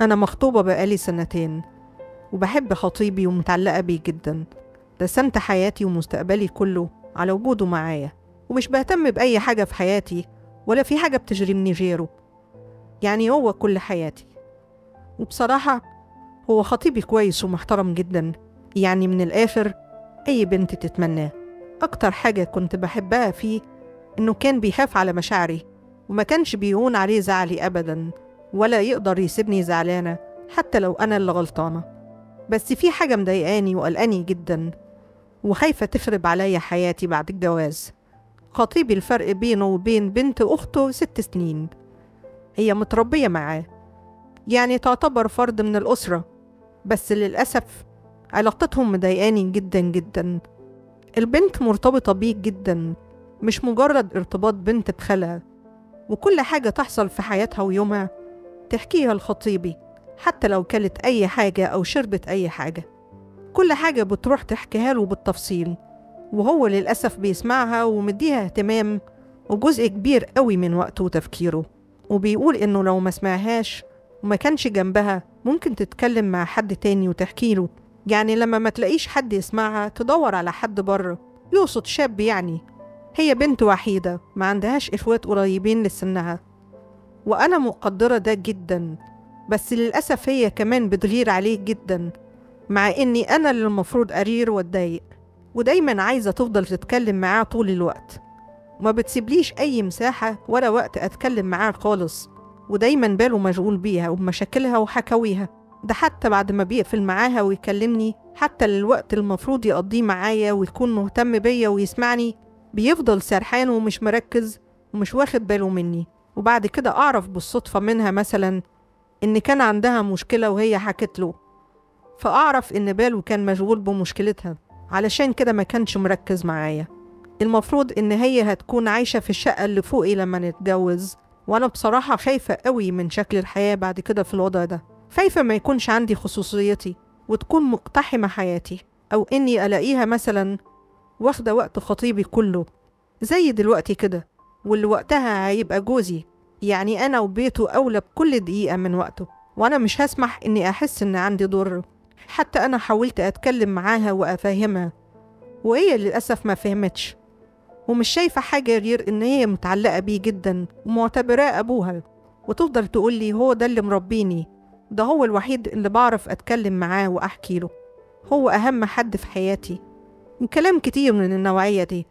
أنا مخطوبة بقالي 2 سنين وبحب خطيبي ومتعلقة بيه جدا. رسمت حياتي ومستقبلي كله على وجوده معايا، ومش بهتم بأي حاجة في حياتي ولا في حاجة بتشغلني غيره، يعني هو كل حياتي. وبصراحة هو خطيبي كويس ومحترم جدا، يعني من الآخر أي بنت تتمناه. أكتر حاجة كنت بحبها فيه إنه كان بيخاف على مشاعري وما كانش بيهون عليه زعلي أبدا، ولا يقدر يسيبني زعلانة حتى لو أنا اللي غلطانة. بس في حاجة مضايقاني وقلقاني جدا وخايفة تخرب عليا حياتي بعد الجواز. خطيبي الفرق بينه وبين بنت أخته 6 سنين، هي متربية معاه، يعني تعتبر فرد من الأسرة. بس للأسف علاقتهم مضايقاني جدا جدا. البنت مرتبطة بيه جدا، مش مجرد ارتباط بنت بخالها، وكل حاجة تحصل في حياتها ويومها تحكيها لخطيبي، حتى لو كلت أي حاجة أو شربت أي حاجة، كل حاجة بتروح تحكيها له بالتفصيل، وهو للأسف بيسمعها ومديها اهتمام وجزء كبير قوي من وقته وتفكيره. وبيقول إنه لو ما سمعهاش وما كانش جنبها ممكن تتكلم مع حد تاني وتحكيله، يعني لما ما تلاقيش حد يسمعها تدور على حد بره، يقصد شاب يعني. هي بنت وحيدة ما عندهاش إخوات قريبين لسنها، وأنا مقدرة ده جدا، بس للأسف هي كمان بتغير عليه جدا، مع إني أنا اللي المفروض أغير وأتضايق. ودايما عايزة تفضل تتكلم معاه طول الوقت، وما بتسيبليش أي مساحة ولا وقت أتكلم معاه خالص، ودايما باله مشغول بيها وبمشاكلها وحكاويها. ده حتى بعد ما بيقفل معاها ويكلمني، حتى للوقت المفروض يقضيه معايا ويكون مهتم بيا ويسمعني، بيفضل سرحان ومش مركز ومش واخد باله مني. وبعد كده أعرف بالصدفة منها مثلا إن كان عندها مشكلة وهي حكت له، فأعرف إن باله كان مشغول بمشكلتها، علشان كده ما كانش مركز معايا. المفروض إن هي هتكون عايشة في الشقة اللي فوقي لما نتجوز، وأنا بصراحة خايفة قوي من شكل الحياة بعد كده في الوضع ده. خايفة ما يكونش عندي خصوصيتي وتكون مقتحمة حياتي، أو إني ألاقيها مثلا واخدة وقت خطيبي كله زي دلوقتي كده، واللي وقتها هيبقى جوزي، يعني أنا وبيته أولى بكل دقيقة من وقته، وأنا مش هسمح إني أحس إن عندي ضر. حتى أنا حاولت أتكلم معاها وأفهمها، وهي للأسف ما فهمتش، ومش شايفة حاجة غير إن هي متعلقة بيه جدا ومعتبراه أبوها، وتفضل تقول لي هو ده اللي مربيني، ده هو الوحيد اللي بعرف أتكلم معاه وأحكي له، هو أهم حد في حياتي، وكلام كتير من النوعية دي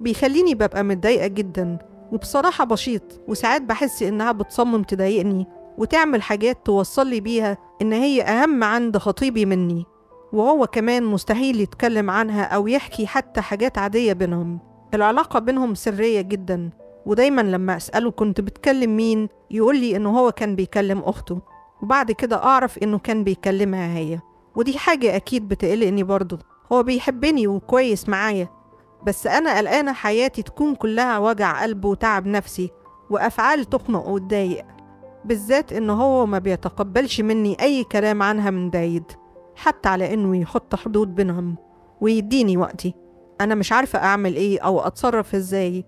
بيخليني ببقى متضايقة جدا. وبصراحة بشيط، وساعات بحس إنها بتصمم تضايقني وتعمل حاجات توصل لي بيها إن هي أهم عند خطيبي مني، وهو كمان مستحيل يتكلم عنها أو يحكي حتى حاجات عادية بينهم. العلاقة بينهم سرية جدا، ودايما لما أسأله كنت بتكلم مين يقول لي إنه هو كان بيكلم أخته، وبعد كده أعرف إنه كان بيكلمها هي، ودي حاجة أكيد بتقلقني برضه. هو بيحبني وكويس معايا، بس أنا قلقانة حياتي تكون كلها وجع قلب وتعب نفسي وأفعال تخنق وتضايق، بالذات إن هو ما بيتقبلش مني أي كلام عنها من بعيد، حتى على إنه يحط حدود بينهم ويديني وقتي. أنا مش عارفة أعمل إيه أو أتصرف إزاي.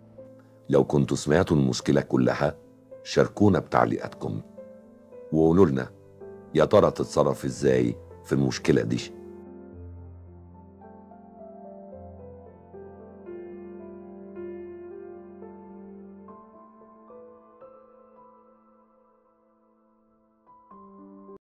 لو كنتوا سمعتوا المشكلة كلها شاركونا بتعليقاتكم وقولوا لنا يا ترى تتصرف إزاي في المشكلة دي.